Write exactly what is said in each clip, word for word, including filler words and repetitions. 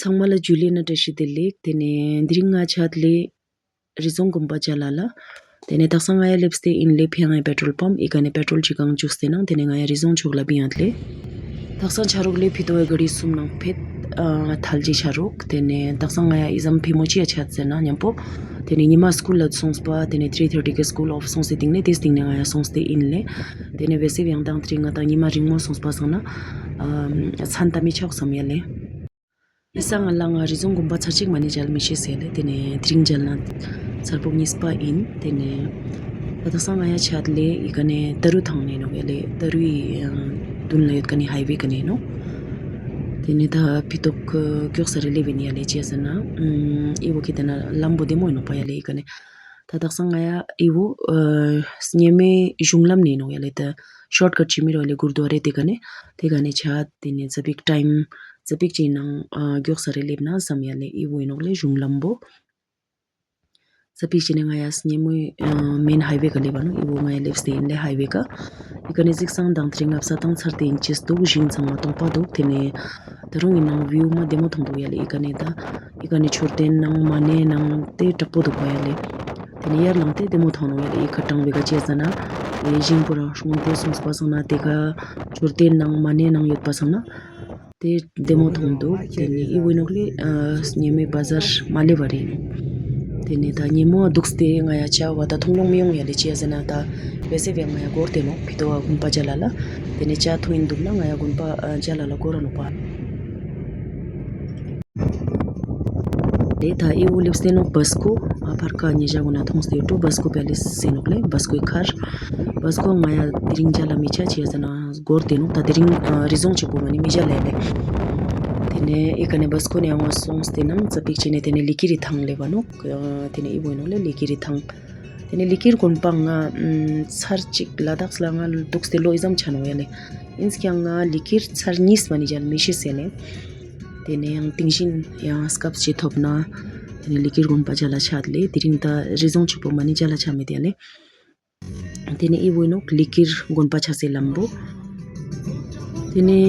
ཚང་མ་ལ་ཇུ་ལེ་ནང་བཀྲ་ཤིས་བདེ་ལེགས། ཏེ་ནེ་དེ་རིང་ང་ཆ་ལེ་རི་རྫོང་དགོན་པ་མཇལ་ལ་ལ། ཏེ་ནེ་དག་ས་ང་ཡ་ལེབས་ཏེ་ཨིན་ལེ་ཕིའ་ངའི་པེ་ཊྲོལ་པམ་ཨི་ཀ་ནེ་པེ་ཊྲོལ་ཅིག་གང་བཅུག་སྟེ་ནང་ཏེ་ནེ་ང་ཡ་རི་རྫོང་ཕྱོགས་ལ་བིང་ཡོད་ལེ། དག་ས་ཆ་རོག་ལེ་ཕི་ཏོ་ཨེ་ག་རི་སུམ་ནང་ཕེད་ཨ་ཐལ་ཇེ་ཆ་རོག། ཏེ་ནེ་དག་ས་ང་ཡ་ཨི་ཙམ་ཕི་མོ་ཅི་ཡ་ཆ་ཟེར་ན་ཉམ་པོ། ཏེ་ནེ་ཉི་མ་སྐུལ་ལ་སོང་སྤ་ཏེ་ནེ་ཐྲི་ཐར་ཊི་ཀི་སྐུལ་ཨོཕ་སོང་སྟེ་སྟིང་ནེ་ཏེ་སྟིང་ནེ་ང་ཡ་སོང་སྟེ་ཨིན་ལེ། ཏེ་ནེ་བེ་སེ་བི་ཡང་དང་ཏེ་རིང་ང་དང་ཉི་མ་རིང་མོ་སོང་སྤ་སང་ན་ཨ་མཚན་ཏ་མི་ཆོག་སམ་ཡ་ལེ། ཨི་སང་ང་ལ་ང་རི་རྫོང་དགོན་པ་ཚར་གཅིག་མ་ནེ་མཇལ་མི་ཤེས་ཟེར་ལེ། ཏེ་ནེ་དེ་རིང་མཇལ་ན་ཚར་པོ་གཉིས་པ་ཨིན། ཏེ་ནེ་ད་དག་ས་ང་ཡ་ཆ་ལེ་ཨི་ཀ་ནེ་ཏ་རུ་ཐང་ནེ་ནོག་ཡ་ལེ། ཏ་རུའི་ཨ་དུན་ལ་ཡོད་ཀ་ནེ་ཧའི་ཝེ་ཀ་ནེ་ནོག། ཏེ་ནེ་ད་ཕི་ཏོག་གྱོགས་ས་རེ་ལེབ་ཨིན་ཡ་ལེ། ཅི་ཡ་ཟེར་ན་ཨི་བོ་ཁེ་ཏེ་ན་ལམ་བོ་བདེ་མོ་ཨིན་ནོག་པ་ཡ་ལེ། ཨི་ཀ་ནེ་ད་དག་ས་ང་ཡ་ཨི་བོ་ཨ་སྙེ་མོའི་གཞུང་ལམ་ནེ་ནོག་ཡ་ལེ། ད་ཤོརཊ་ཀཊ་ཅིག་མི་རོ་ལེ་གུར་དུ་ཨ་རེ་ཏེ་ཀ་ནེ་ཏེ་ཀ་ནེ་ཆ་ཏེ་ནེ་ཙ་པིག་ཊའིམ་ཙ་པིག་ཅིག་ནང་ཨ་གྱོགས་ས་རེ་ལེབ་ན་སམ་ཡ་ལེ། ཨི་བོ་ཨིན་ནོག་ལེ་གཞུང་ལམ་བོ། ཙ་པིག་ཅིག་ནེ་ང་ཡ་སྙེ་མོའི་ཨ་མེན་ཧའི་ཝེ་ཀ་ལེབ་བ་ནོག། ཨི་བོ་ང་ཡ་ལེབས་ཏེ་ཨིན་ལེ་ཧའི་ཝེ་ཀ། ཨི་ཀ་ནེ་གཟིགས་སང་དང་ཏེ་རིང་ང་བསང་ཏང་ཚར་ཏེ་ཨིན་ཅེས་དུག། ཞིང་ཚང་མ་སྟོང་པ་དུག། ཏེ་ནེ་ད་རུང་ཨིན་ནང་བིའུ་མ་བདེ་མོ་ཐོང་དུག་ཡ་ལེ། ཨི་ཀ་ནེ་ད་ཨི་ཀ་ནེ་མཆོད་རྟེན་ནང་མ་ཎི་ནང་ཏེ་དྲག་པོ་དུག་པ་ཡ་ལེ། ཏེ་ནེ་ཡར་ལངས་ཏེ་བདེ་མོ་ཐོང་ནོག་ཡ་ལེ། ཨི་ཀ་ཀྲང་བེ་ཀ་ཅི་ཡ་ཟེར་ན་ཨེ་ཞིང་པོ་རང་སྔོན་ཏེ་སོང་སྤ་སང་ན་ཏེ་ཀ་མཆོད་རྟེན་ནང་མ་ཎི་ནང་ཡོད་པ་སང་ན་ཏེ་བདེ་མོ་ཐོང་དུག། ཏེ་ནེ་ཨི་བོ་ཨིན་ནོག་ལེ་ཨ་སྙེ་མོའི་བ་ཟར་མ་ལེབ་བ་རེ་ཨིན་ནོག། ཏེ་ནེ་ད་སྙེ་མོ་དུགས་ཏེ་ང་ཡ་ཆ་བ་ད་ཐུང་ལོང་མི་ཡོང་ཡ་ལེ། ཅི་ཡ་ཟེར་ན་ད་བེ་སེ་བེ་ང་ཡ་གོར་ཏེ་ནོག་ཕི་ཏོ་བ་དགོན་པ་མཇལ་ལ་ལ། ཏེ་ནེ་ཆ་ཐུང་ཨིན་དུག་ན་ང་ཡ་དགོན་པ་ཨ་མཇལ་ལ་ལ་གོར་ར་ནོག་པ། ཏེ་ད་ཨི་བོ་ལེབས་ཏེ་ནོག་བ་སྐོ། ཨ་ཕར་ཀ་ཉེ་ཞ་གུན་ན་ཐོང་སྟེ་ཡོད་འགྲོ། བ་སྐོ་པེ་ལེས་ཟེར་ནོག་ལེ། བ་སྐོའི་མཁར། བ་སྐོ་ང་ཡ་དེ་རིང་མཇལ་ལ་མི་ཆ། ཅི་ཡ་ཟེར་ན་གོར་ཏེ་ནོག། ད་དེ་རིང་ཨ་རི་རྫོང་ཆེ་པོ་མ་ནེ་མི་མཇལ་ལེ་ལེ། ཏེ་ནེ་ཨི་ཀ་ནེ་བ་སྐོ་ནེ་ཡང་སོང་སྟེ་ནང་ཙ་པིག་ཅིག་ནེ་ཏེ་ནེ་ལི་ཀིར་རི་ཐང་ལེབ་བ་ནོག། ཨ་ཏེ་ནེ་ཨི་བོ་ཨིན་ནོག་ལེ་ལི་ཀིར་རི་ཐང་། ཏེ་ནེ་ལི་ཀིར་དགོན་པ་ང་ཚར་གཅིག་ལ་དྭགས་ལ་ང་དུགས་ཏེ་ལོ་ཨི་ཙམ་ཆ་ནོག་ཡ་ལེ། ཨིན་ཀྱང་ང་ལི་ཀིར་ཚར་གཉིས་མ་ནེ་མཇལ་མི་ཤེས་ཟེར་ལེ། ཏེ་ནེ་ཡང་སྟིང་ཞིན་ཡང་སྐབས་ཅིག་ཐོབ་ན་ཏེ་ནེ་ལི་ཀིར་དགོན་པ་མཇལ་ལ་ཆ་ལེ། དེ་རིང་ད་རི་རྫོང་ཆེ་པོ་མ་ནེ་མཇལ་ལ་ཆ་མེད་ཡ་ལེ། ཏེ་ནེ་ཨི་བོ་ཨིན་ནོག་ལི་ཀིར་དགོན་པ་ཆ་སའི་ལམ་བོ། ཏེ་ནེ་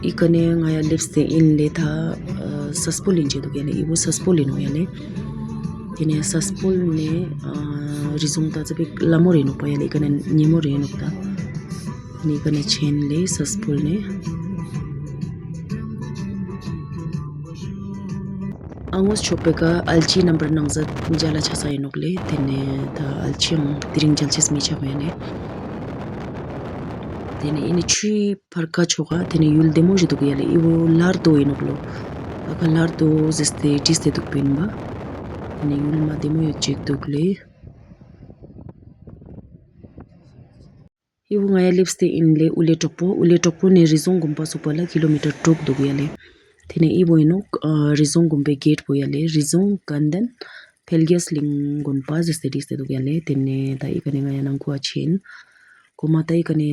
ཨི་ཀ་ནེ་ང་ཡ་ལེབས་ཏེ་ཨིན་ལེ། ད་ཨ་ས་སྤོལ་ཨིན་ཅེ་དུག་ཡ་ལེ། ཨི་བོ་ས་སྤོལ་ཨིན་ནོག་ཡ་ལེ། ཏེ་ནེ་ས་སྤོལ་ནེ་ཨ་རི་རྫོང་ད་ཙ་པིག་ལ་མོ་རེ་ཨིན་ནོག་པ་ཡ་ལེ། ཨི་ཀ་ནེ་ཉེ་མོ་རེ་ཨིན་ནོག་ད། ཏེ་ནེ་ཨི་ཀ་ནེ་ཆེན་ལེ་ས་སྤོལ་ནེ། ཨ་ངོས་ཆོག་པེ་ཀ་ཨལ་ཅི་རྣམ་པར་སྣང་མཛད་མཇལ་ལ་ཆ་ས་ཨིན་ནོག་ལེ། ཏེ་ནེ་ད་ཨལ་ཅི་ཡང་དེ་རིང་མཇལ་ཅེས་མི་ཆ་བ་ཡ་ལེ། ཏེ་ནེ་ཨི་ནེ་ཆུའི་ཕར་ཀ་ཆོག་ག་ཏེ་ནེ་ཡུལ་བདེ་མོ་ཞིག་དུག་ཡ་ལེ། ཨི་བོ་ལར་དོ་ཨིན་ནོག་ལོ། ཨ་ཀ་ལར་དོ་ཟེར་ཏེ་བྲིས་ཏེ་དུག་པིན་པ། ཏེ་ནེ་ཡུལ་མ་བདེ་མོ་ཡོད་ཅིག་དུག་ལེ། ཨི་བོ་ང་ཡ་ལེབས་ཏེ་ཨིན་ལེ། ཨུ་ལེ་གྲོག་པོ། ཨུ་ལེ་གྲོག་པོ་ནེ་རི་རྫོང་དགོན་པ་ཚུག་པ་ལ་ཀི་ལོ་མི་ཊར་དྲུག་དུག་ཡ་ལེ། ཏེ་ནེ་ཨི་བོ་ཨིན་ནོག་ཨ་རི་རྫོང་དགོན་པའི་གེཊ་བོ་ཡ་ལེ། རི་རྫོང་དགའ་ལྡན་འཕེལ་རྒྱས་གླིང་དགོན་པ་ཟེར་ཏེ་བྲིས་ཏེ་དུག་ཡ་ལེ། ཏེ་ནེ་ད་ཨི་ཀ་ནེ་ང་ཡ་ནང་ཁུ་ཨ་ཆེན། གོ་མ་ད་ཨི་ཀ་ནེ་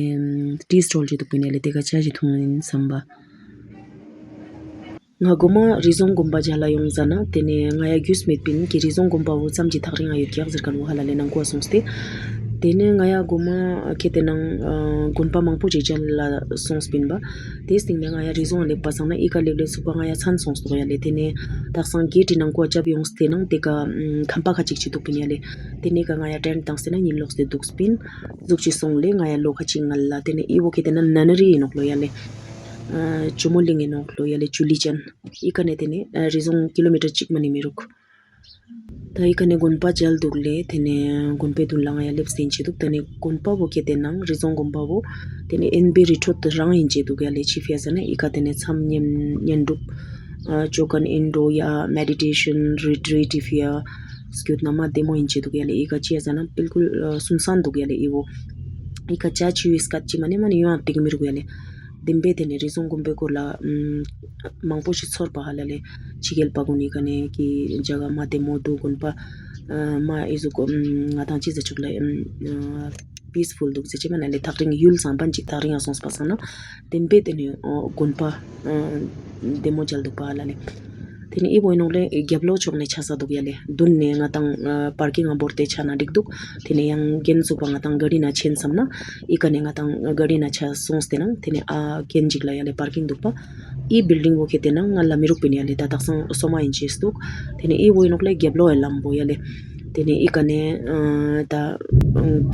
ཊི་སི་ཊོལ་ཅིག་དུག་པིན་ཡ་ལེ། ཏེ་ཀ་ཆ་ཞིག་ཐུང་ཨིན་སམ་པ། ང་གོ་མ་རི་རྫོང་དགོན་པ་མཇལ་ལ་ཡོང་ཟ་ན་ཏེ་ནེ་ང་ཡ་རྒྱུས་མེད་པིན་གི་རི་རྫོང་དགོན་པ་བོ་ཙམ་ཅིག་ཐག་རིང་ང་ཡོད་ཀྱག་ཟེར་ཁན་བོ་ཧ་ལ་ལེ་ནང་ཁུ་ཨ་སོང་སྟེ། ཏེ་ནེ་ང་ཡ་གོ་མ་ཁེ་ཏེ་ནང་ཨ་དགོན་པ་མང་པོ་ཅིག་མཇལ་ལ་སོང་སྤིན་པ། ཏེ་སྟིང་ནེ་ང་ཡ་རི་རྫོང་ལེབ་པ་སང་ན་ཨི་ཀ་ལེབ་ལེ་ཚུག་པ་ང་ཡ་མཚན་སོང་སྟོག་ཡ་ལེ། ཏེ་ནེ་དག་སང་གེཊ་ནང་ཁུ་ཨ་ཅབ་ཡོངས་ཏེ་ནང་ཏེ་ཀ་ཁམ་པ་ཁ་ཅིག་ཅིག་དུག་པིན་ཡ་ལེ། ཏེ་ནེ་ཀ་ང་ཡ་ཊེནཊ་ཏང་སྟེ་ན་ཉིན་ལོགས་ཏེ་དུག་སྤིན། ཟུག་ཅིག་སོང་ལེ་ང་ཡ་ལོ་ཁ་ཅིག་ངལ་ལ། ཏེ་ནེ་ཨི་བོ་ཁེ་ཏེ་ན་ནན་རི་ཨིན་ནོག་ལོ་ཡ་ལེ། ཨ་ཇོ་མོ་གླིང་ཨིན་ནོག་ལོ་ཡ་ལེ་ཇུ་ལི་ཅན། ཨི་ཀ་ནེ་ཏེ་ནེ་ཨ་རི་རྫོང་ཀི་ལོ་མི་ཊར་གཅིག་མ་ནེ་མི་རུག། ད་ཨི་ཀ་ནེ་དགོན་པ་མཇལ་དུག་ལེ། ཏེ་ནེ་དགོན་པའི་དུན་ལ་ང་ཡ་ལེབས་ཏེ་ཨིན་ཅེ་དུག། ཏེ་ནེ་དགོན་པ་བོ་ཁེ་ཏེ་ནང་རི་རྫོང་དགོན་པ་བོ་ཏེ་ནེ་དབེན་པའི་རི་ཁྲོད་རང་ཨིན་ཅེ་དུག་ཡ་ལེ། ཅི་ཕི་ཡ་ཟེར་ན་ཨི་ཀ་ཏེ་ནེ་མཚམས་བསྙེན་བསྙེན་སྒྲུབ་ཨ་ཅོ་ཁན་ཨིན་འགྲོ་ཡ་མེ་ཌི་ཊེ་ཤན་རི་ཊྲིཊ་ཕི་ཡ་སྐྱོད་ན་མ་བདེ་མོ་ཨིན་ཅེ་དུག་ཡ་ལེ། ཨི་ཀ་ཅི་ཡ་ཟེར་ན་བིལ་ཀུལ་ཨ་སུན་སན་དུག་ཡ་ལེ་ཨི་བོ། ཨི་ཀ་ཅ་ཆུའི་སྐད་ཅིག་མ་ནེ་མ་ནེ་ཡོང་ང་ཏིག་མི་རུག་ཡ་ལེ། བདེན་པའི་ཏེ་ནེ་རི་རྫོང་དགོན་པའི་སྐོར་ལ་ཨམ་མང་པོ་ཞིག་ཚོར་པ་ཧ་ལ་ལེ། ཕྱི་རྒྱལ་པ་གུན་ནི་ཀ་ནེ་ཀི་ཇ་ག་མ་བདེ་མོ་དུག་དགོན་པ་ཨ་མ་ཨི་ཟུག་ཨམ་ང་དང་ཅི་ཟེར་ཆོག་ལེ་ཨམ་པིས་ཕུལ་དུག་ཟེར་ཅེས་མ་ནེ་ལེ་ཐག་རིང་ཡུལ་སང་བན་ཅིག་ཐག་རིང་ཡང་སོང་སྤ་སང་ན་བདེན་པའི་ཏེ་ནེ་ཨ་དགོན་པ་ཨ་བདེ་མོ་མཇལ་དུག་པ་ཧ་ལ་ལེ། ཏེ་ནེ་འི་བོ་ཨིན་ནོག་ལེ་གྱབ་ལོགས་ཕྱོགས་ནེ་ཆ་ས་དུག་ཡ་ལེ། དུན་ནེ་ང་དང་པར་ཀིང་ང་བོར་ཏེ་ཆ་ན་གྲིག་དུག། ཏེ་ནེ་ཡང་གྱེན་ཚུག་པ་ང་དང་ག་རི་ནེ་ཆེན་སམ་ན་འི་ཀ་ནེ་ང་དང་ག་རི་ནེ་ཆ་སོང་སྟེ་ནང་ཏེ་ནེ་ཨ་གྱེན་ཅིག་ལ་ཡ་ལེ་པར་ཀིང་དུག་པ། འི་བིལ་ཌིང་བོ་ཁེ་ཏེ་ནང་ང་ལ་མི་རུག་པིན་ཡ་ལེ། ཏ་དག་སང་སོ་མ་ཨིན་ཅེས་དུག། ཏེ་ནེ་འི་བོ་ཨིན་ནོག་ལེ་གྱབ་ལོགས་ཨེ་ལམ་བོ་ཡ་ལེ། ཏེ་ནེ་འི་ཀ་ནེ་ཨ་ཏ་ཨ་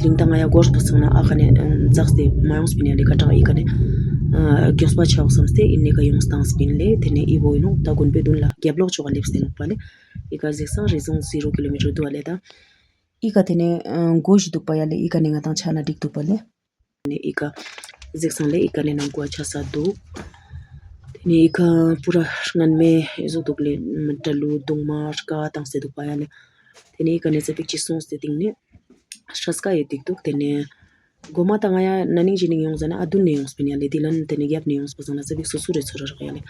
དིང་ཏ་ང་ཡ་གོར་པ་སང་ན་ཨ་ཀ་ནེ་ཨ་ཛགས་ཏེ་མ་ཡོངས་པིན་ཡ་ལེ། ཀ་ཏང་འི་ཀ་ནེ་ཨ་གྱོགས་པ་ཆའོག་སམ་སྟེ་ཨིན་ནེ་ཀ་ཡོངས་ཏངས་པིན་ལེ། ཏེ་ནེ་འི་བོ་ཨིན་ནོག་ཏ་གུན་པའེ་དུན་ལ་གྱབ་ལོགས་ཕྱོགས་ལ་ལེབས་ཏེ་ནོག་པ་ལེ། འི་ཀ་ཟེགས་སང་རི་ཟོང་ཟི་རོ་ཀི་ལོ་མི་ཊར་དུག་པ་ལེ། ཏ་འི་ཀ་ཏེ་ནེ་ཨ་གོ་ཞིག་དུག་པ་ཡ་ལེ། འི་ཀ་ནེ་ང་དང་ཆ་ན་གྲིག་དུག་པ་ལེ། ཏེ་ནེ་འི་ཀ་ཟེགས་སང་ལེ་འི་ཀ་ནེ་ནང་ཀོ་ཆ་ས་དུག། ཏེ་ནེ་འི་ཀ་པུ་ར་སྔན་མེ་ཨི་ཟུག་དུག་ལེ། ཏ་ལུ་དུང་མ་རྐ་ཏང་སྟེ་དུག་པ་ཡ་ལེ། ཏེ་ནེ་འི་ཀ་ནེ་ཙ་པིག་ཅིག་སོང་སྟེ་སྟིང་ནེ་ཧྲ་སྐ་ཡོད་དེ་དུག། ཏེ་ནེ་གོ་མ་ཏ་ང་ཡ་ན་ནིང་ཇི་ནིང་ཡོངས་ཟ་ན་ཨ་དུན་ནེ་ཡོངས་པིན་ཡ་ལེ། དི་ལན་ཏེ་ནེ་གྱབ་ནེ་ཡོངས་པ་སང་ན་ཙ་པིག་སོ་སོ་རེ་ཚོར་རག་ཡ་ལེ།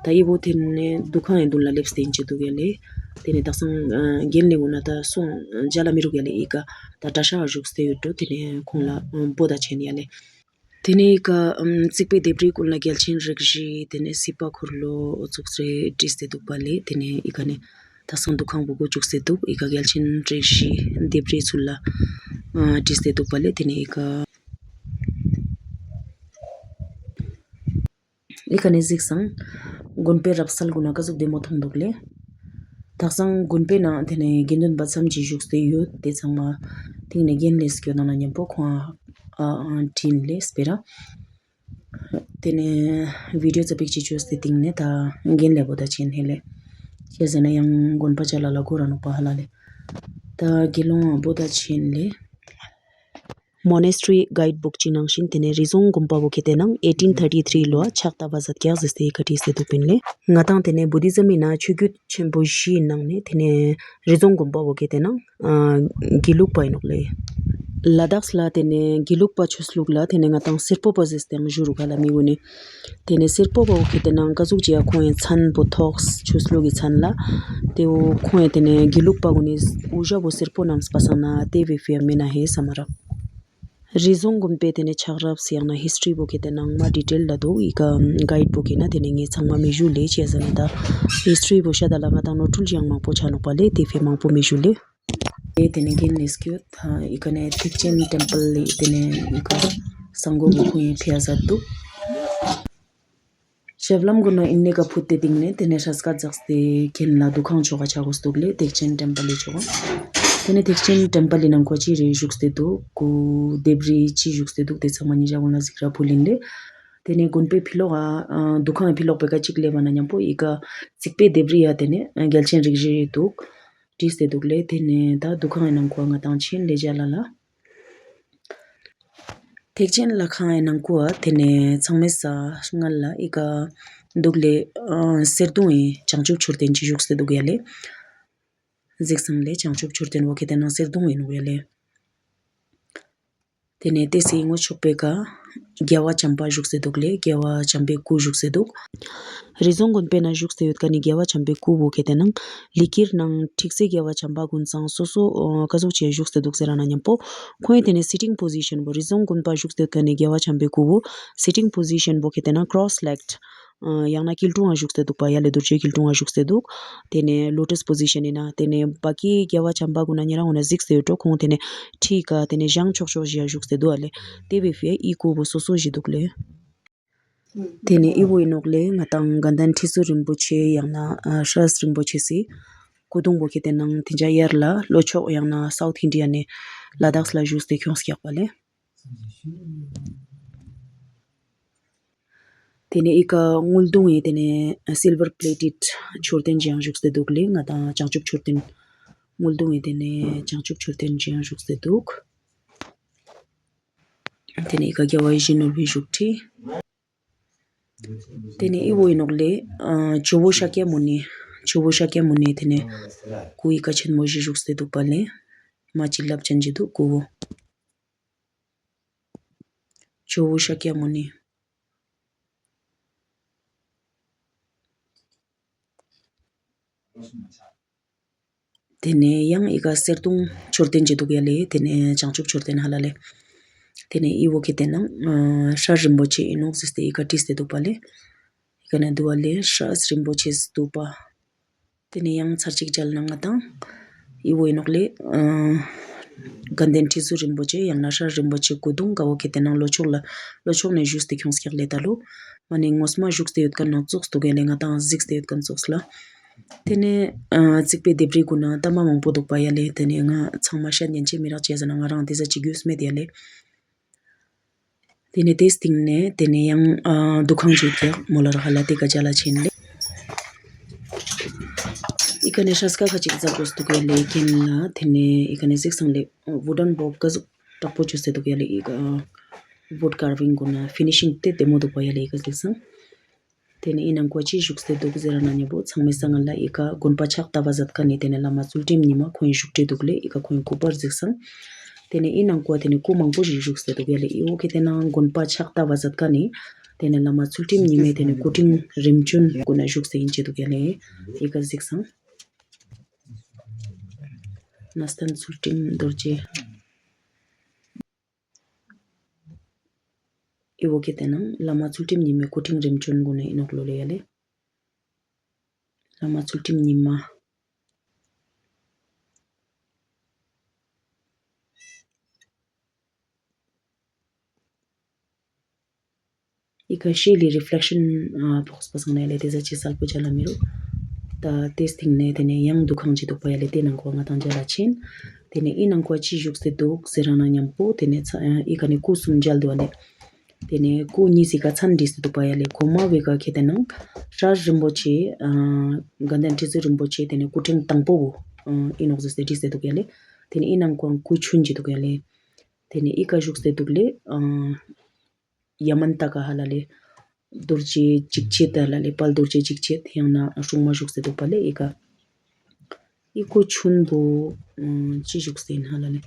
ཏ་འི་བོ་ཏེ་ནེ་དུ་ཁང་ངི་དུན་ལ་ལེབས་ཏེ་ཨིན་ཅེ་དུག་ཡ་ལེ། ཏེ་ནེ་དག་སང་ཨ་གྱེན་ལེ་གུན་ན་ཏ་སོང་ཇལ་ལ་མི་རུག་ཡ་ལེ། འི་ཀ་ཏ་ཀྲ་ཤ་ཞུགས་ཏེ་ཡོད་དོ། ཏེ་ནེ་ཁོང་ལ་ཨ་བོ་ཏ་ཆེན་ཡ་ལེ། ཏེ་ནེ་འི་ཀ་ཨམ་རྩིག་པའེ་ལྡེབས་རིས་གུན་ལ་གྱལ་ཆེན་རིགས་བཞི་ཏེ་ནེ་སི་པ་འཁོར་ལོ་ཙོགས་རེ་བྲིས་ཏེ་དུག་པ་ལེ། ཏེ་ནེ་འི་ཀ་ནེ་དག་སང་དུ་ཁང་བོ་གོ་ཅུགས་ཏེ་དུག། འི་ཀ་གྱལ་ཆེན་རིགས་བཞི་ལྡེབས་རིས་ཚུལ་ལ་ཨ་བྲིས་ཏེ་དུག་པ་ལེ། ཏེ་ནེ་འི་ཀ་འི་ཀ་ནེ་ཟེགས་སང་གུན་པའེ་རབ་གསལ་གུན་ན་ཀ་ཟུག་བདེ་མོ་ཐོང་དུག་ལེ། དག་སང་གུན་པའེ་ནང་ཏེ་ནེ་དགེ་འདུན་པ་ཙམ་ཅིག་ཞུགས་ཏེ་ཡོད། ཏེ་ཚང་མ་སྟིང་ནེ་གྱེན་ལེ་སྐྱོད་ན་ན་ཉམ་པོ་ཁོང་ཨ་ཨ་ཁྲིན་ལེ་སྤེ་ར། ཏེ་ནེ་བི་ཌིའོ་ཙ་པིག་ཅིག་ཅོས་ཏེ་སྟིང་ནེ་ཏ་གྱེན་ལེ་བོ་ཏ་ཆེན་ཧེ་ལེ། ཁྱེད་ཟེར་ན་ཡང་གུན་པ་ཅ་ལ་ལ་གོ་ར་ནོག་པ་ཧ་ལ་ལེ། ཏ་དགེ་སློང་བོ་ཏ་ཆེན་ལེ། མོ་ནེས་ཊི་རི་གའིཌ་བུག་ཅིག་ནང་ཞིན་ཏེ་ནེ་རི་ཟོང་གུན་པ་བོ་ཁེ་ཏེ་ནང་ཨེ་ཊིན་ཐར་ཊི་ཐྲི་ལོ་ཕྱག་བཏབ་པ་ཟ་ཀྱག་ཟེར་ཏེ་འི་ཀ་བྲིས་ཏེ་དུག་པིན་ལེ། ང་དང་ཏེ་ནེ་བུ་དི་ཛམ་མི་ནང་ཆོས་བརྒྱུད་ཆེན་པོ་བཞིའི་ནང་ནེ་ཏེ་ནེ་རི་ཟོང་གུན་པ་བོ་ཁེ་ཏེ་ནང་ཨ་དགེ་ལུགས་པ་ཨིན་ནོག་ལེ། ལ་དྭགས་ལ་ཏེ་ནེ་དགེ་ལུགས་པ་ཆོས་ལུགས་ལ་ཏེ་ནེ་ང་དང་སེར་པོ་པ་ཟེར་ཏེ་ཡང་ཞུ་རུག་ག་ལ་མི་གུན་ནི། ཏེ་ནེ་སེར་པོ་པ་བོ་ཁེ་ཏེ་ནང་ཀ་ཟུག་ཅིག་ཡ་ཁོང་ངི་མཚན་བོ་ཐོགས་ཆོས་ལུགས་ཀྱི་མཚན་ལ། ཏེ་བོ་ཁོང་ངི་ཏེ་ནེ་དགེ་ལུགས་པ་གུན་ནི་དབུ་ཞྭ་བོ་སེར་པོ་ནམས་པ་སང་ན་ཏེ་བོའེ་ཕིའ་མེན་ན་ཧེ་སམ་མ་རག། རི་ཟོང་གུན་པའེ་ཏེ་ནེ་ཆགས་རབས་ཡང་ན་ཧིས་ཊྲི་བོ་ཁེ་ཏེ་ནང་མ་ཌི་ཊེལ་ལ་དུག། འི་ཀ་གའིཌ་བོ་ཁེ་ན་ཏེ་ནེ་ངའེ་ཚང་མ་མི་ཞུ་ལེ། ཅི་ཟེར་ན་ཏ་ཧིས་ཊྲི་བོ་ཤད་ད་ལ་ང་དང་ནོར་འཁྲུལ་ཅིག་ཡང་མང་པོ་ཆ་ནོག་པ་ལེ། ཏེ་ཕིའ་མང་པོ་མི་ཞུ་ལེ། ཏེ་ནེ་གྱེན་ལེ་སྐྱོད། ཏ་འི་ཀ་ནེ་ཐེག་ཆེན་ཊེམ་པལ་ལེ། ཏེ་ནེ་འི་ཀ་སང་གོ་བོ་ཁོང་ངི་ཕིའ་ཟ་དུག། ཞབས་ལྷམ་གུན་ནི་ཨིན་ནེ་ཀ་ཕུད་དེ་སྟིང་ནེ་ཏེ་ནེ་ཧྲ་སྐད་ཛགས་ཏེ་གྱེན་ལ་དུ་ཁང་ཕྱོགས་ཀ་ཆ་གོས་དུག་ལེ། ཐེག་ཆེན་ཊེམ་པལ་ལི་ཕྱོགས་ཀ། ཏེ་ནེ་ཐེག་ཆེན་ཊེམ་པལ་ལི་ནང་ཀོ་ཅི་རེ་ཞུགས་ཏེ་དུག། གུ་ལྡེབས་རིས་ཅི་ཞུགས་ཏེ་དུག། ཏེ་ཚང་མ་ཉེ་ཞ་གུན་ལ་ཟིགས་ར་ཕུལ་ཨིན་ལེ། ཏེ་ནེ་གུན་པའེ་ཕི་ལོག་ག་ཨ་དུ་ཁང་ངི་ཕི་ལོག་པེ་ཀ་ཅིག་ལེབ་བ་ན་ཉམ་པོ་འི་ཀ་རྩིག་པའེ་ལྡེབས་རིས་ཡ་ཏེ་ནེ་གྱལ་ཆེན་རིགས་བཞི་དུག། བྲིས་ཏེ་དུག་ལེ། ཏེ་ནེ་ཏ་དུ་ཁང་ངི་ནང་ཀོ་ང་དང་ཆེན་ལེ་ཇ་ལ་ལ། ཐེག་ཆེན་ལྷ་ཁང་ངི་ནང་ཀོ་ཏེ་ནེ་ཚང་མའེ་སྔ་ལ་འི་ཀ་དུག་ལེ། ཨ་གསེར་གདུང་ངི་བྱང་ཆུབ་མཆོད་རྟེན་ཅིག་ཞུགས་ཏེ་དུག་ཡ་ལེ། ཟེགས་སང་ལེ་བྱང་ཆུབ་མཆོད་རྟེན་བོ་ཁེ་ཏེ་ནང་གསེར་གདུང་ཨིན་ནོག་ཡ་ལེ། ཏེ་ནེ་ཏེ་སི་ངོས་ཕྱོགས་པེ་ཀ་རྒྱལ་བ་བྱམས་པ་ཞུགས་ཏེ་དུག་ལེ། རྒྱལ་བ་བྱམས་པའེ་སྐུ་ཞུགས་ཏེ་དུག། རི་ཟོང་གུན་པའེ་ནང་ཞུགས་ཏེ་ཡོད་ཁན་ནི་རྒྱལ་བ་བྱམས་པའེ་སྐུ་བོ་ཁེ་ཏེ་ནང་ལི་ཀིར་ནང་ཁྲིག་སེ་རྒྱལ་བ་བྱམས་པ་གུན་ཚང་སོ་སོ་ཨ་ཀ་ཟུག་ཅིག་ཞུགས་ཏེ་དུག་ཟེར་ན་ཉམ་པོ་ཁོང་ངི་ཏེ་ནེ་སི་ཊིང་པོ་ཟི་ཤན་བོ་རི་ཟོང་གུན་པ་ཞུགས་ཏེ་ཡོད་ཁན་ནི་རྒྱལ་བ་བྱམས་པའེ་སྐུ་བོ་སི་ཊིང་པོ་ཟི་ཤན་བོ་ཁེ་ཏེ་ནང་ཀྲོས་ལེག་ཌ་ཡང་ན་སྐྱིལ་ཀྲུང་ང་ཞུགས་ཏེ་དུག་པ་ཡ་ལེ། རྡོ་རྗེ་སྐྱིལ་ཀྲུང་ང་ཞུགས་ཏེ་དུག། ཏེ་ནེ་ལོ་ཊས་པོ་ཟི་ཤན་ཨིན་ན་ཏེ་ནེ་བ་ཀི་རྒྱལ་བ་བྱམས་པ་གུན་ན་ཉེ་རང་གུན་ན་ཟིགས་ཏེ་ཡོད་འགྲོ། ཁོང་ཏེ་ནེ་ཁྲིའི་ཀ་ཏེ་ནེ་ཞང་ཕྱོགས་ཕྱོགས་ཞིག་ཡ་ཞུགས་ཏེ་དུག་ཨ་ལེ། ཏེ་བོའེ་ཕིའ་འི་སྐུ་བོ་སོ་སོ་ཞིག་དུག་ལེ། ཏེ་ནེ་འི་བོ་ཨིན་ནོག་ལེ། ང་དང་དགའ་ལྡན་ཁྲི་ཟུར་རིན་པོ་ཆེ་ཡང་ན་སྲས་རིན་པོ་ཆེ་སི་སྐུ་གདུང་བོ་ཁེ་ཏེ་ནང་ཏེ་ཇ་ཡར་ལ་ལྷོ་ཕྱོགས་ཡང་ན་སའུཐ་ཨིན་ཌི་ཡ་ནེ་ལ་དྭགས་ལ་ཞུགས་ཏེ་ཁྱོངས་ཀྱག་པ་ལེ། ཏེ་ནེ་འི་ཀ་དངུལ་གདུང་ངི་ཏེ་ནེ་སིལ་ཝར་པེ་ལེ་ཊེཌ་མཆོད་རྟེན་ཅིག་ཡང་ཞུགས་ཏེ་དུག་ལེ། ང་དང་བྱང་ཆུབ་མཆོད་རྟེན་དངུལ་གདུང་ངི་ཏེ་ནེ་བྱང་ཆུབ་མཆོད་རྟེན་ཅིག་ཡང་ཞུགས་ཏེ་དུག། ཏེ་ནེ་འི་ཀ་རྒྱལ་བ་ཡིད་བཞིན་ནོར་བུའི་བཞུགས་ཁྲི། ཏེ་ནེ་འི་བོ་ཨིན་ནོག་ལེ། ཨ་ཇོ་བོ་ཤཱཀྱ་མུ་ནི། ཇོ་བོ་ཤཱཀྱ་མུ་ནི་ཏེ་ནེ་སྐུ་འི་ཀ་ཆེན་མོ་ཞིག་ཞུགས་ཏེ་དུག་པ་ལེ། མ་ཅི་ལབ་ཅན་ཅིག་དུག་སྐུ་བོ། ཇོ་བོ་ཤཱཀྱ་མུ་ནི། ཏེ་ནེ་ཡང་འི་ཀ་གསེར་གདུང་མཆོད་རྟེན་ཅིག་དུག་ཡ་ལེ། ཏེ་ནེ་བྱང་ཆུབ་མཆོད་རྟེན་ཧ་ལ་ལེ། ཏེ་ནེ་འི་བོ་ཁེ་ཏེ་ནང་ཨ་སྲས་རིན་པོ་ཆེ་ཨིན་ནོག་ཟེར་ཏེ་འི་ཀ་བྲིས་ཏེ་དུག་པ་ལེ། འི་ཀ་ནེ་དུག་པ་ལེ་སྲས་རིན་པོ་ཆེ་སི་སྟུ་པ། ཏེ་ནེ་ཡང་ཚར་ཅིག་མཇལ་ན་ང་དང་འི་བོ་ཨིན་ནོག་ལེ། ཨ་དགའ་ལྡན་ཁྲི་ཟུར་རིན་པོ་ཆེ་ཡང་ན་སྲས་རིན་པོ་ཆེ་སྐུ་གདུང་ཀ་བོ་ཁེ་ཏེ་ནང་ལྷོ་ཕྱོགས་ལ་ལྷོ་ཕྱོགས་ནེ་བཞུགས་ཏེ་ཁྱོངས་ཀྱག་ལེ། ད་ལོ་མ་ནེ་ངོ་མ་བཞུགས་ཏེ་ཡོད་ཁན་ནང་ཙོགས་འདུག་ཡ་ལེ། ང་དང་གཟིགས་ཏེ་ཡོད་ཁན་ཙོགས་ལ། ཏེ་ནེ་ཨ་རྩིག་པའི་ལྡེབས་རིས་གུན་ན་ཏ་མ་མང་པོ་འདུག་པ་ཡ་ལེ། ཏེ་ནེ་ང་ཚང་མ་ཤད་ཉན་ཅེས་མི་རག་ཅེས་ཟ་ན་ང་རང་ཏེ་ཟ་ཅིག་གྱུས་མེད་ཡ་ལེ། ཏེ་ནེ་ཏེའི་སྟིང་ནེ་ཏེ་ནེ་ཡང་ཨ་འདུ་ཁང་ཅིག་ཡོད་ཀྱག་མོལ་ལ་རག་ཧ་ལ་ཏེ་ཀ་མཇལ་ལ་ཆེན་ལེ། འི་ཀ་ནེ་སྲས་ཀ་ཁ་ཅིག་ཛ་གོས་འདུག་ཡ་ལེ། ཀེན་ལ་ཏེ་ནེ་འི་ཀ་ནེ་གཟིགས་སང་ལེ་ཝུ་ཌན་བོར་ཌ་ཀ་ཟུག་དྲག་པོ་ཅོས་ཏེ་འདུག་ཡ་ལེ། འི་ཀ་ཝུཌ་ཀར་ཝིང་གུན་ན་ཕི་ནི་ཤིང་ཏེ་བདེ་མོ་འདུག་པ་ཡ་ལེ། འི་ཀ་གཟིགས་སང་། ཏེ་ནེ་འི་ནང་ཀོ་ཅི་བཞུགས་ཏེ་འདུག་ཟེར་ན་ཉམ་པོ་ཚང་མའེ་སང་ང་ལ་འི་ཀ་དགོན་པ་ཕྱག་བཏབ་པ་ཛད་ཁན་ནི་ཏེ་ནེ་བླ་མ་ཚུལ་ཁྲིམས་ཉི་མ་ཁོང་ངི་བཞུགས་ཁྲི་འདུག་ལེ། འི་ཀ་ཁོང་ངི་སྐུ་པར་གཟིགས་སང་། ཏེ་ནེ་འི་ནང་ཀོ་ཏེ་ནེ་སྐུ་མང་པོ་ཞིག་བཞུགས་ཏེ་འདུག་ཡ་ལེ། འི་བོ་ཁེ་ཏེ་ནང་དགོན་པ་ཕྱག་བཏབ་པ་ཛད་ཁན་ནི་ཏེ་ནེ་བླ་མ་ཚུལ་ཁྲིམས་ཉི་མའེ་ཏེ་ནེ་སྐུ་ཕྲེང་རིམ་བྱོན་གུན་ན་བཞུགས་ཏེ་ཨིན་ཅེ་འདུག་ཡ་ལེ། འི་ཀ་གཟིགས་སང་། གནས་བརྟན་ཚུལ་ཁྲིམས་རྡོ་རྗེ། འི་བོ་ཁེ་ཏེ་ནང་བླ་མ་ཚུལ་ཁྲིམས་ཉི་མའེ་སྐུ་ཕྲེང་རིམ་བྱོན་གུན་ན་ཨིན་ནོག་ལོ་ལེ་ཡ་ལེ། བླ་མ་ཚུལ་ཁྲིམས་ཉི་མ། འི་ཀ་ཤེལ་ལི་རི་ཕླེག་ཤན་ཕོགས་པ་སང་ན་ཡ་ལེ་ཏེ་ཟ་ཅིག་སལ་པོ་མཇལ་ལ་མི་རུག། ཏ་ཏེའི་སྟིང་ནེ་ཏེ་ནེ་ཡང་འདུ་ཁང་ཅིག་འདུག་པ་ཡ་ལེ། ཏེ་ནང་ཀོ་ང་དང་མཇལ་ལ་ཆེན། ཏེ་ནེ་འི་ནང་ཀོ་ཅི་བཞུགས་ཏེ་འདུག་ཟེར་ན་ཉམ་པོ་ཏེ་ནེ་ཚ་འི་ཀ་ནེ་སྐུ་གསུམ་མཇལ་འདུག་ཡ་ལེ། ཏེ་ནེ་སྐུ་ཉིས་སི་ཀ་མཚན་བྲིས་ཏེ་འདུག་པ་ཡ་ལེ། གོ་མ་བོའེ་ཀ་ཁེ་ཏེ་ནང་སྲས་རིན་པོ་ཆེ་ཨ་དགའ་ལྡན་ཁྲི་ཟུར་རིན་པོ་ཆེ་ཏེ་ནེ་སྐུ་ཕྲེང་དང་པོ་བོ་ཨ་ཨིན་ནོག་ཟེར་ཏེ་བྲིས་ཏེ་འདུག་ཡ་ལེ། ཏེ་ནེ་འི་ནང་ཀོ་སྐུ་ཆུན་ཅིག་འདུག་ཡ་ལེ། ཏེ་ནེ་འི་ཀ་བཞུགས་ཏེ་འདུག་ལེ། ཨ་ཡ་མན་ཏ་ཀ་ཧ་ལ་ལེ། རྡོ་རྗེ་འཇིགས་བྱེད་ཧ་ལ་ལེ། དཔལ་རྡོ་རྗེ་འཇིགས་བྱེད་ཡང་ན་སྲུང་མ་བཞུགས་ཏེ་འདུག་པ་ལེ། འི་ཀ་འི་སྐུ་ཆུན་པོ་ཨ་ཅི་བཞུགས་ཏེ་ཨིན་ཧ་ལ་ལེ།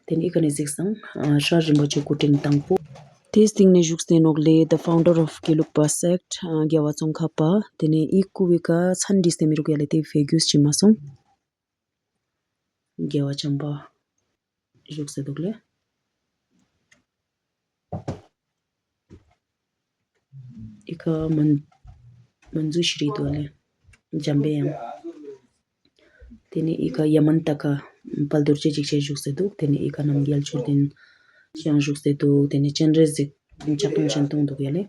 ཏེ་ནེ་འི་ཀ་ནེ་གཟིགས་སང་ཨ་སྲས་རིན་པོ་ཆེ་སྐུ་ཕྲེང་དང་པོ། ཏེའི་སྟིང་ནེ་བཞུགས་ཏེ་ཨིན་ནོག་ལེ། The founder of Gelugpa sect ཨ་རྒྱལ་བ་ཙོང་ཁ་པ། ཏེ་ནེ་འི་སྐུ་བོའེ་ཀ་མཚན་བྲིས་ཏེ་མི་རུག་ཡ་ལེ། ཏེ་ཕེ་གྱུས་ཅི་མ་སོང་། རྒྱལ་བ་བྱམས་པ་བཞུགས་ཏེ་འདུག་ལེ། འི་ཀ་མན་མན་ཇུ་ཤྲི་འདུག་ལེ། འཇམ་པའི་དབྱངས། ཏེ་ནེ་འི་ཀ་ཡ་མན་ཏ་ཀ་དཔལ་རྡོ་རྗེ་འཇིགས་བྱེད་བཞུགས་ཏེ་འདུག། ཏེ་ནེ་འི་ཀ་རྣམ་རྒྱལ་མཆོད་རྟེན་ཡང་བཞུགས་ཏེ་འདུག། ཏེ་ནེ་སྤྱན་རས་གཟིགས་ཕྱག་སྟོང་སྤྱན་སྟོང་འདུག་ཡ་ལེ།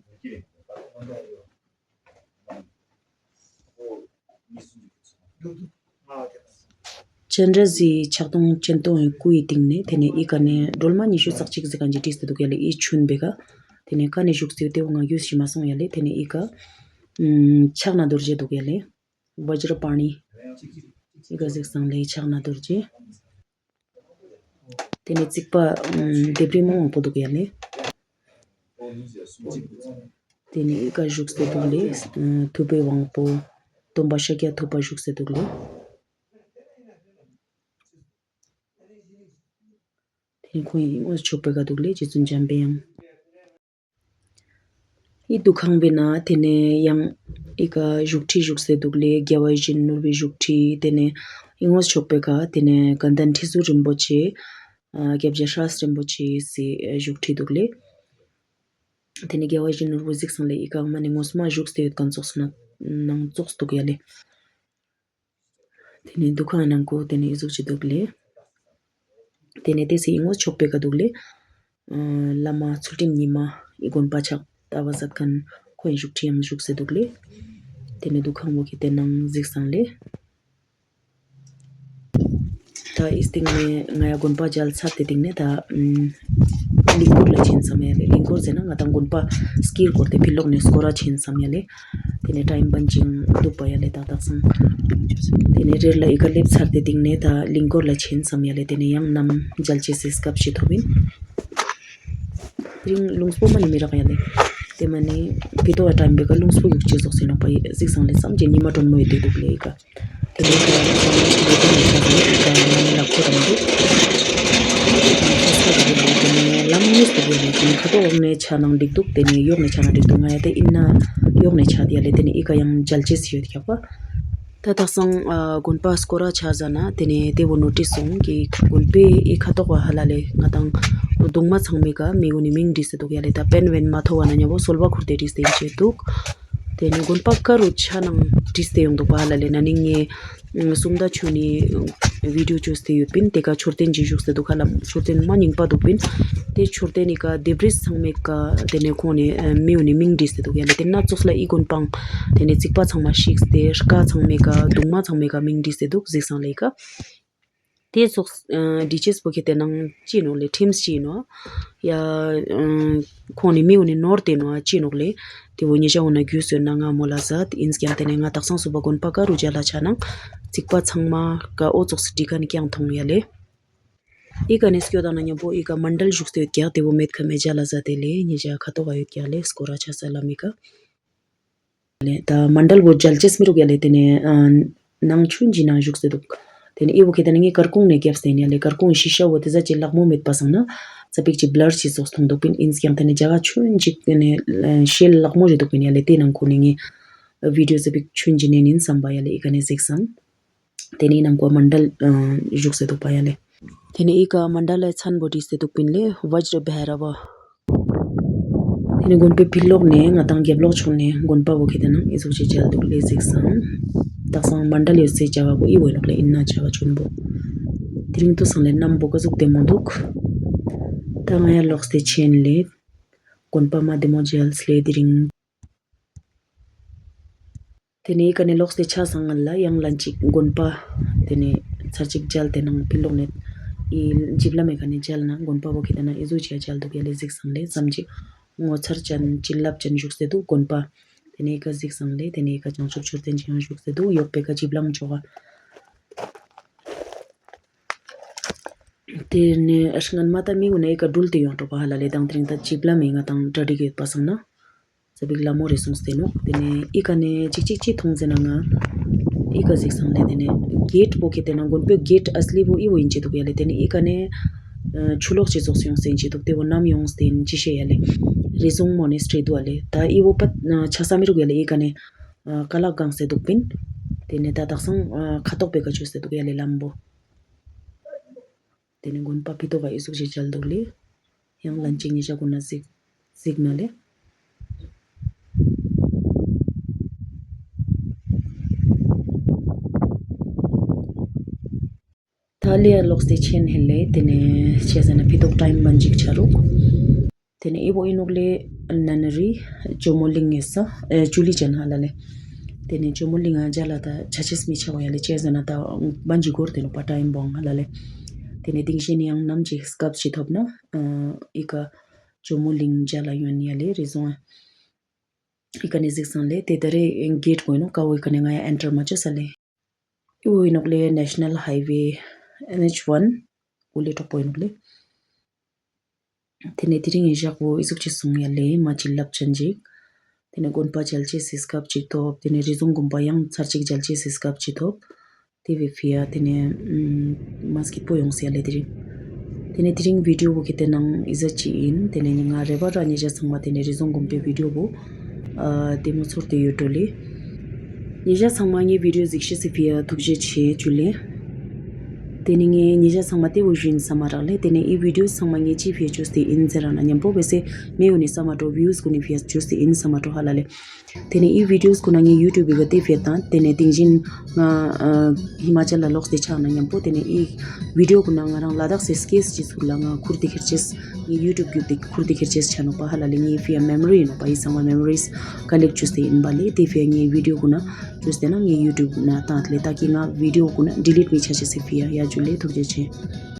སྤྱན་རས་གཟིགས་ཕྱག་སྟོང་སྤྱན་སྟོང་ངི་སྐུའི་སྟེང་ནེ་ཏེ་ནེ་འི་ཀ་ནེ་སྒྲོལ་མ་ཉི་ཤུ་རྩ་གཅིག་ཟེར་ཁན་ཅིག་བྲིས་ཏེ་འདུག་ཡ་ལེ། འི་ཆུན་པོའེ་ཀ་ཏེ་ནེ་ཀ་ནེ་བཞུགས་ཏེ་ཏེ་བོ་ང་གྱུས་ཤེས་མ་སོང་ཡ་ལེ། ཏེ་ནེ་འི་ཀ་ཕྱག་ན་རྡོ་རྗེ་འདུག་ཡ་ལེ། བཛྲ་པཱ་ཎི། འི་ཀ་གཟིགས་སང་ལེ་ཕྱག་ན་རྡོ་རྗེ། ཏེ་ནེ་རྩིག་པ་ལྡེབས་རིས་མ་མང་པོ་འདུག་ཡ་ལེ། ཏེ་ནེ་འི་ཀ་བཞུགས་ཏེ་འདུག་ལེ། ཐུབ་པའི་དབང་པོ་སྟོན་པ་ཤཱཀྱ་ཐུབ་པ་བཞུགས་ཏེ་འདུག་ལེ། ཏེ་ནེ་ཁོང་ངི་འོ་ཆོག་པའེ་ཀ་འདུག་ལེ། རྗེ་བཙུན་འཇམ་པའི་དབྱངས། འི་འདུ་ཁང་པོའེ་ནང་ཏེ་ནེ་ཡང་འི་ཀ་བཞུགས་ཁྲི་བཞུགས་ཏེ་འདུག་ལེ། རྒྱལ་བ་ཡིད་བཞིན་ནོར་བུའི་བཞུགས་ཁྲི། ཏེ་ནེ་འི་ངོས་ཕྱོགས་པོའེ་ཀ་ཏེ་ནེ་དགའ་ལྡན་ཁྲི་ཟུར་རིན་པོ་ཆེ་ཨ་སྐྱབས་རྗེ་སྲས་རིན་པོ་ཆེ་སི་བཞུགས་ཁྲི་འདུག་ལེ། ཏེ་ནེ་རྒྱལ་བ་ཡིད་བཞིན་ནོར་བུ་གཟིགས་སང་ལེ་འི་ཀ་མ་ནེ་ངོས་མ་བཞུགས་ཏེ་ཡོད་ཁན་ཙོགས་སུ་ནང་ཙོགས་འདུག་ཡ་ལེ། ཏེ་ནེ་འདུ་ཁང་ནང་ཀོ་ཏེ་ནེ་འི་ཟུག་ཅིག་འདུག་ལེ། ཏེ་ནེ་ཏེ་སི་འི་ངོས་ཕྱོགས་པོའེ་ཀ་འདུག་ལེ། ཨ་བླ་མ་ཚུལ་ཁྲིམས་ཉི་མ་འི་དགོན་པ་ཕྱག་བཏབ་པ་ཛད་ཁན་ཁོང་ངི་བཞུགས་ཁྲི་ཡང་བཞུགས་ཏེ་འདུག་ལེ། ཏེ་ནེ་འདུ་ཁང་བོ་ཁེ་ཏེ་ནང་གཟིགས་སང་ལེ། ཏ་འི་སྟིང་ནེ་ང་ཡ་དགོན་པ་མཇལ་ཚར་ཏེ་སྟིང་ནེ་ཏ་ཨམ་གླིང་སྐོར་ལ་ཆེན་སམ་ཡ་ལེ། གླིང་སྐོར་ཟེར་ན་ང་དང་དགོན་པ་སྐྱིལ་སྐོར་ཏེ་ཕི་ལོག་ནེ་སྐོར་ར་ཆེན་སམ་ཡ་ལེ། ཏེ་ནེ་ཊའིམ་བན་ཅིང་འདུག་པ་ཡ་ལེ་ཏ་དག་སང་། ཏེ་ནེ་རེར་ལ་འི་ཀ་ལེབས་ཚར་ཏེ་སྟིང་ནེ་ཏ་གླིང་སྐོར་ལ་ཆེན་སམ་ཡ་ལེ། ཏེ་ནེ་ཡང་ནམ་མཇལ་ཅེས་སི་སྐབས་ཤིག་ཐོབ་ཨིན། དེ་རིང་རླུང་པོ་མ་ནེ་མི་རག་ཡ་ལེ། ཏེ་མ་ནེ་ཕི་ཏོ་བ་ཊའིམ་པོའེ་ཀ་རླུང་པོ་ཡུག་ཅེས་ཙོགས་སེ་ནོག་པ་གཟིགས་སང་ལེ། ཙམ་ཅིག་ཉི་མ་དྲོན་མོ་ཡོད་དེ་འདུག་ལེ་འི་ཀ། ཏེ་ནེ་ཏ་ལམ་གཉིས་འདུག་ཡ་ལེ། ཏེ་ནེ་ཁ་ཐོག་འོག་ནེ་ཆ་ན་འགྲིག་འདུག། ཏེ་ནེ་ཡོག་ནེ་ཆ་ན་འགྲིག་འདུག། ང་ཡ་ཏ་ཨིན་ན་ཡོག་ནེ་ཆ་ཏེ་ཡ་ལེ། ཏེ་ནེ་འི་ཀ་ཡང་མཇལ་ཅེས་སི་ཡོད་ཀྱག་པ། ཏ་དག་སང་ཨ་དགོན་པ་སྐོར་ར་ཆ་ཟ་ན་ཏེ་ནེ་ཏེ་བོ་ནོ་ཊིས་སོང་གི་དགོན་པའི་འི་ཁ་ཐོག་པ་ཧ་ལ་ལེ་ང་དང་གདུང་མ་ཚང་མའེ་ཀ་མི་གུན་ནི་མིང་བྲིས་ཏེ་འདུག་ཡ་ལེ། ཏ་པེན་བེན་མ་ཐོབ་བ་ན་ཉམ་པོ་སོལ་བ་ཁུར་ཏེ་བྲིས་ཏེ་ཨིན་ཅེ་འདུག། ཏེ་ནེ་དགོན་པ་ཀ་རུ་ཆ་ནང་བྲིས་ཏེ་ཡོང་འདུག་པ་ཧ་ལ་ལེ། ན་ནིང་ངས་སུམ་ཟླ་ཆོ་ནེ་བི་ཌི་ཡོ་ཅོས་ཏེ་ཡོད་པིན། ཏེ་ཀ་མཆོད་རྟེན་ཅིག་བཞུགས་ཏེ་འདུག་ཧ་ལ། མཆོད་རྟེན་མ་རྙིང་པ་འདུག་པིན། ཏེ་མཆོད་རྟེན་ནི་ཀ་ལྡེབས་རིས་ཚང་མའི་ཀ་ཏེ་ནེ་ཁོང་ནེ་མི་འོ་ནེ་མིང་བྲིས་ཏེ་འདུག་ཡ་ལེ། ཏེ་ན་ཙོགས་ལ་འི་དགོན་པའང་ཏེ་ནེ་རྩིག་པ་ཚང་མ་བཤིགས་ཏེ་ཀ་ཚང་མའི་ཀ་གདུང་མ་ཚང་མའི་ཀ་མིང་བྲིས་ཏེ་འདུག་གཟིགས་སང་ལེ་ཀ། ཏེ་ཙོགས་ཨ་བྲིས་ཅེས་པོ་ཁེ་ཏེ་ནང་ཅི་ནོག་ལེ། ཁྲིམས་ཅི་ནོག་ཡ། ཨ་ཁོང་ནེ་མི་འོ་ནེ་ནོར་ཏེ་ནོག་ཨ་ཅི་ནོག་ལེ། ཏེ་བོ་ཉེ་ཞ་འོ་ན་གྱུས་ཡོད་ན་ང་མོལ་ལ་ཟད། ཨིན་ཀྱང་ཏེ་ནེ་ང་དག་སང་སུ་བ་དགོན་པ་ཀ་རུ་མཇལ་ལ་ཆ་ནང་རྩིག་པ་ཚང་མ་ཀ་འོ་ཙོགས་སི་བྲིས་ཁན་ཀྱང་ཐོང་ཡ་ལེ། འི་ཀ་ནེ་སྐྱོད་དང་ན་ཉམ་པོ་འི་ཀ་མན་དལ་བཞུགས་ཏེ་ཡོད་ཀྱག། ཏེ་བོ་མེད་ཁ་མེད་མཇལ་ལ་ཟད་དེ་ལེ། ཉེ་ཞ་ཁ་ཐོག་ག་ཡོད་ཀྱག་ལེ། སྐོར་ར་ཆ་ས་ལམ་མི་ཀ་ལེ། ད་མན་དལ་བོ་མཇལ་ཅེས་མི་རུག་ཡ་ལེ། ཏེ་ནེ་ཨ་ནང་ཆུན་ཅིག་ནང་བཞུགས་ཏེ་འདུག། ཏེ་ནེ་འི་བོ་ཁེ་ཏེ་ནེ་ངས་སྐར་ཁུང་ནེ་རྒྱབ་སྟེ་ཡིན་ཡ་ལེ། སྐར་ཁུང་ཤི་ཤ་བོ་ཏེ་ཟ་ཅིག་ལག་མོ་མེད་པ་སང་ན་ཙ་པིག་ཅིག་བླར་ཅིག་ཙོགས་མཐོང་འདུག་པིན། ཨིན་ཀྱང་ཏེ་ནེ་ཇ་ག་ཆུན་ཅིག་ཏེ་ནེ་ཤེལ་ལག་མོ་རེ་འདུག་པིན་ཡ་ལེ། ཏེ་ནང་ཁོ་ནེ་ངས་བི་ཌི་ཡོ་ཙ་པིག་ཆུན་ཅིག་ནེ་ཡིན་བསམ་པ་ཡ་ལེ། འི་ཀ་ནེ་གཟིགས་སང་། ཏེ་ནེ་ནང་ཁོ་མན་དལ་ཨ་བཞུགས་སེ་འདུག་པ་ཡ་ལེ། ཏེ་ནེ་འི་ཀ་མན་དལ་ལི་མཚན་བོ་བྲིས་ཏེ་འདུག་པིན་ལེ། བཛྲ་བྷེ་ར་བ། ཏེ་ནེ་དགོན་པའི་ཕི་ལོག་ནེ་ང་དང་རྒྱབ་ལོག་ཕྱོགས་ནེ་དགོན་པ་བོ་ཁེ་ཏེ་ནང་འི་ཟུག་ཅིག་མཇལ་འདུག་ལེ། གཟིགས་སང་། དག་སང་མན་དལ་ཡོད་སའི་ཇ་ག་བོ་འི་བོ་ཨིན་ནོག་ལེ། ཨིན་ན་ཇ་ག་ཆུན་པོ། དེ་རིང་ཏུ་སང་ལེ་གནམ་བོ་ཀ་ཟུག་བདེ་མོ་འདུག། ད་ང་ཡ་ལོགས་ཏེ་ཆེན་ལེ། དགོན་པ་མ་བདེ་མོ་མཇལ་ལེ་དེ་རིང་། ཏེ་ནེ་འི་ཀ་ནེ་ལོགས་ཏེ་ཆ་སང་ང་ལ་ཡང་ལན་ཅིག་དགོན་པ་ཏེ་ནེ་ཚར་ཅིག་མཇལ་ཏེ་ནང་ཕི་ལོག་ནེ་འི་ཇིབ་ལམ་མེ་ཀ་ནེ་མཇལ་ན་དགོན་པ་བོ་ཁེ་ཏེ་ནང་འི་ཟུག་ཅིག་མཇལ་འདུག་ཡ་ལེ། གཟིགས་སང་ལེ་ཙམ་ཅིག་ངོ་མཚར་ཅན་བྱིན་རླབས་ཅན་བཞུགས་སེ་འདུག་དགོན་པ། ཏེ་ནེ་འི་ཀ་གཟིགས་སང་ལེ། ཏེ་ནེ་འི་ཀ་བྱང་ཆུབ་མཆོད་རྟེན་ཅིག་ཡང་བཞུགས་སེ་འདུག། ཡོག་པེ་ཀ་ཇིབ་ལམ་ཅོག་ག། ཏེ་ནེ་སྔན་མ་ད་མི་གུན་ནི་འི་ཀ་དྲུལ་ཏེ་ཡོང་འགྲོ་པ་ཧ་ལ་ལེ། དང་དེ་རིང་ད་ཇིབ་ལམ་མེ་ང་དང་གྲ་སྒྲིག་ཡོད་པ་སང་ན། ཙ་པིག་ལ་མོ་རེ་སོང་སྟེ་ནོག། ཏེ་ནེ་འི་ཀ་ནེ་ཅིག་ཅིག་ཅི་མཐོང་ཟེར་ན་ང་འི་ཀ་གཟིགས་སང་ལེ། ཏེ་ནེ་གེཊ་བོ་ཁེ་ཏེ་ནང་དགོན་པའི་གེཊ་ཨས་ལི་བོ་འི་བོ་ཨིན་ཅེ་འདུག་ཡ་ལེ། ཏེ་ནེ་འི་ཀ་ནེ་ཆུ་ལོག་ཅིག་ཙོགས་ཡོང་སེ་ཨིན་ཅེ་འདུག། ཏེ་བོ་ནམ་ཡོང་སྟེ་ཨིན་ཅི་ཤེས་ཡ་ལེ། རི་ཟུང་མོ་ནེ་སི་ཊི་རི་འདུག་ཡ་ལེ། ད་འི་བོ་པ་ཆ་ས་མི་རུག་ཡ་ལེ། འི་ཀ་ནེ་ཀ་ལག་གང་སེ་འདུག་པིན། ཏེ་ནེ་ད་དག་སང་ཁ་ཐོག་པེ་ཀ་ཆུ་སེ་འདུག་ཡ་ལེ་ལམ་བོ། ཏེ་ནེ་དགོན་པ་ཕི་ཏོག་ག་འི་ཟུག་ཅིག་མཇལ་འདུག་ལེ། ཡང་ལན་ཅིག་ཉེ་ཞ་གུན་ན་གཟིགས་གཟིགས་ན་ལེ། ད་ལེ་ཡ་ལོགས་ཏེ་ཆེན་ཧེ་ལེ། ཏེ་ནེ་ཅི་ཟེར་ན་ཕི་ཏོག་ཊའིམ་མན་ཅིག་ཆ་རུག། ཏེ་ནེ་འི་བོ་ཨིན་ནོག་ལེ། ནན་རི་ཇོ་མོ་གླིང་ངི་ས་ཨེ་ཇུ་ལི་ཅན་ཧ་ལ་ལེ། ཏེ་ནེ་ཇོ་མོ་གླིང་ང་མཇལ་ལ་ད་ཆ་ཅེས་མི་ཆ་བ་ཡ་ལེ། ཅི་ཟེར་ན་ད་མན་ཅིག་གོར་ཏེ་ནོག་པ་ཊའིམ་བོ་ཧ་ལ་ལེ། ཏེ་ནེ་དིང་ཤེས་ནི་ཡང་ནམ་ཅིག་སྐབས་ཅིག་ཐོབ་ན་ཨ་འི་ཀ་ཇོ་མོ་གླིང་མཇལ་ལ་ཡོང་ཡ་ལེ་རི་ཟུང་། འི་ཀ་ནེ་གཟིགས་སང་ལེ། ཏེ་ད་རེ་གེཊ་བོ་ཨིན་ནོག། ཀ་བོ་འི་ཀ་ནེ་ང་ཡ་ཨེན་ཊར་མ་ཅོས་ས་ལེ། འི་བོ་ཨིན་ནོག་ལེ། ནེ་ཤ་ནལ་ཧའི་ཝེ་ཨེན་ཨེཆ་ཝན་འུ་ལེ་གྲོགས་པོ་ཨིན་ནོག་ལེ། ཏེ་ནེ་དེ་རིང་ངི་ཞག་པོ་འི་ཟུག་ཅིག་སོང་ཡ་ལེ། མ་བྱིན་རླབས་ཅན་ཅིག། ཏེ་ནེ་དགོན་པ་མཇལ་ཅེས་སི་སྐབས་ཅིག་ཐོབ། ཏེ་ནེ་རི་ཟུང་དགོན་པ་ཡང་ཚར་ཅིག་མཇལ་ཅེས་སི་སྐབས་ཅིག་ཐོབ། ཏེ་བོའི་ཕི་ཡ་ཏེ་ནེ་མ་སྐྱིད་པོ་ཡོང་སེ་ཡ་ལེ་དེ་རིང་། ཏེ་ནེ་དེ་རིང་བི་ཌི་ཡོ་བོ་ཁེ་ཏེ་ནང་འི་ཟུག་ཅིག་ཨིན། ཏེ་ནེ་ང་རེ་བ་ར་ཉེ་ཞ་ཚང་མ་ཏེ་ནེ་རི་ཟུང་དགོན་པའི་བི་ཌི་ཡོ་བོ་ཨ་བདེ་མོ་ཚོར་ཏེ་ཡོད་འགྲོ་ལེ། ཉེ་ཞ་ཚང་མ་ངའི་བི་ཌི་ཡོ་གཟིགས་ཤེས་སི་ཕི་ཡ་ཐུགས་རྗེ་ཆེ་ཇུ་ལེ། ཏེ་ནེ་ངའི་ཉེ་ཞ་ཚང་མ་ཏེ་བོ་ཞུ་ཨིན་སམ་མ་རག་ལེ། ཏེ་ནེ་འི་བི་ཌི་ཡོ་ཚང་མ་ངའི་ཅི་ཕི་ཡ་ཅོས་ཏེ་ཨིན་ཟེར་ན་ཉམ་པོ་བེ་སེ་མེ་ཡོ་ནི་སམ་མ་འགྲོ། བིའུས་གུན་ནི་ཕི་ཡ་ཅོས་ཏེ་ཨིན་སམ་མ་འགྲོ་ཧ་ལ་ལེ། ཏེ་ནེ་འི་བི་ཌི་ཡོ་གུན་ན་ངའི་ཡུ་ཊུབ་བི་ག་ཏེ་ཕི་ཡ་དང་ཏེ་ནེ་དིང་ཞིན་ང་ཨ་ཧི་མ་ཅལ་ལ་ལོགས་ཏེ་ཆ་ན་ཉམ་པོ་ཏེ་ནེ་འི་བི་ཌི་ཡོ་གུན་ན་ང་རང་ལ་དྭགས་སི་སྐྱེས་ཅི་ཚུལ་ལ་ང་ཁུར་ཏེ་ཁྱེར་ཅེས་ངའི་ཡུ་ཊུབ་གུན་ཏེ་ཁུར་ཏེ་ཁྱེར་ཅེས་ཆ་ནོག་པ་ཧ་ལ་ལེ། ངའི་ཕི་ཡ་མེ་མོ་རི་ཨིན་ནོག་པ། འི་ཚང་མ་མེ་མོ་རིས་ཀ་ལེཀྚ་ཅོས་ཏེ་ཨིན་པ་ལེ། ཏེ་ཕི་ཡ་ངའི་བི་ཌི་ཡོ་གུན་ན་ཅོས་ཏེ་ན་ངའི་ཡུ་ཊུབ་ན་ཏང་ལེ། ཏ་ཀི་ང་བི་ཌི་ཡོ་གུན་ན་ཌི་ལིཊ་མི་ཆ་ཅེས་སི་ཕི་ཡ། ཡ་ཇུ་ལེ། ཐུགས་རྗེ་ཆེ།